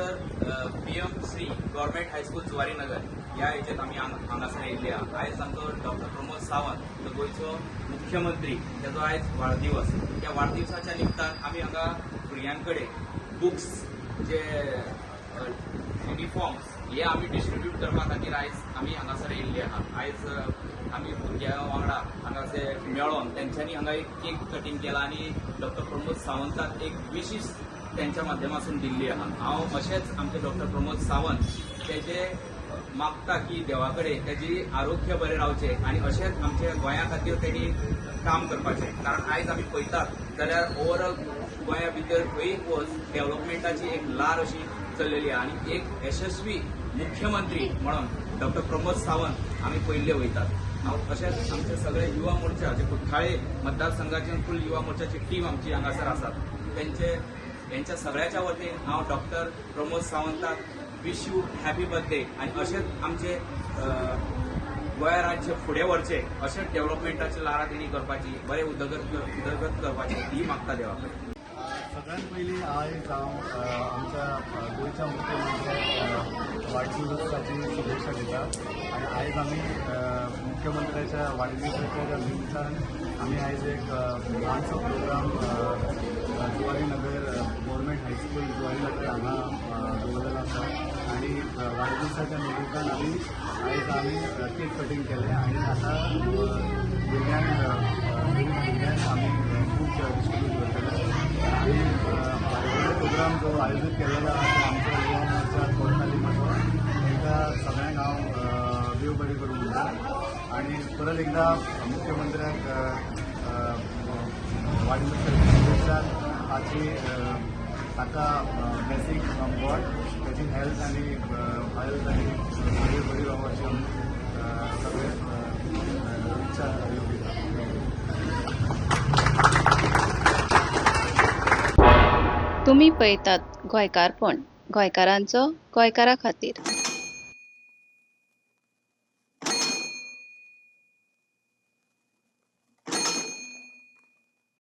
हांगासर PM Shri government high school, Zuarinagar ह्या हेचेर आमी हांगासर येयल्ले आहा. आयज आमचो डॉक्टर प्रमोद सावंत, जो गोंयचो मुख्यमंत्री, तेजो आयज वाडदिवस. त्या वाडदिवसाच्या निमतान आमी हांगा भुरग्यां कडेन बुक्स, जे युनिफॉर्म्स हे आमी डिस्ट्रिब्यूट करपा खातीर आयज आमी हांगासर येयल्ले आहा. आयज आमी भुरग्यां वांगडा हांगासर मेळोन तेंच्यांनी हांगा एक केक कटींग केला आनी डॉक्टर प्रमोद सावंताक एक विशीस तेंच्या माध्यमासून दिल्ली आहा. हांव अशेंच आमचे डॉक्टर प्रमोद सावंत तेजे मागता की देवा कडेन तेजी आरोग्य बरें रावचें आनी अशेंच आमच्या गोंया खातीर तेणी काम करपाचें, कारण आयज आमी पळयतात जाल्यार ओवरऑल गोंया भितर खंय वच, डेव्हलपमेंटाची एक ल्हार अशी चल्लेली आहा आनी एक यशस्वी मुख्यमंत्री म्हणून डॉक्टर प्रमोद सावंत आमी पळयल्ले वयतात. हांव अशेंच आमचे सगळे युवा मोर्चा, जे कुठ्ठाळे मतदारसंघाचे फूल युवा मोर्चाची टीम आमची हांगासर आसात, तेंच्या सगळ्याच्या वतीन हांव डॉक्टर प्रमोद सावंताक विश you happy birthday आनी अशेंच आमचे गोंया राज्य फुडें व्हरचें, अशेंच डेव्हलपमेंटाची ल्हारां तेणी करपाची, बरें उदरगत उदरगत करपाची ही मागता देवा कडेन. सगळ्यात पयलीं आयज हांव आमच्या गोंयच्या मुख्यमंत्र्याक वाडदिवसाची शुभेच्छा दिता आनी आयज आमी मुख्यमंत्र्याच्या वाडदिवसाच्या त्या निमतान आमी आयज एक ल्हानसो programme Zuari Nagar, government high school Zuari Nagar हांगा दवरलेलो आसा आनी वाडदिवसाच्या निमित्तान आमी आयज आमी केक कटींग केलें आनी आतां भुरग्यांक, गरीब भुरग्यांक आमी बूक डिस्ट्रिब्यूट करतले. आनी व्हडलो प्रोग्राम जो आयोजीत केलेलो आसा तो आमचो युवा मोर्चा कोरतालीमाचो, तांकां सगळ्यांक हांव देव बरें करूं म्हणटा आनी परत एकदां मुख्यमंत्र्याक वाडदिवसाची शुभेच्छा. ताची ताका ब्लेसिंग फ्रॉम गॉड, ताची हेल्थ आनी बरी बरी रावूं अशी आमी सगळे इच्छा दिता. तुमी पळयतात गोंयकारपण, गोंयकारांचो गोंयकारा खातीर.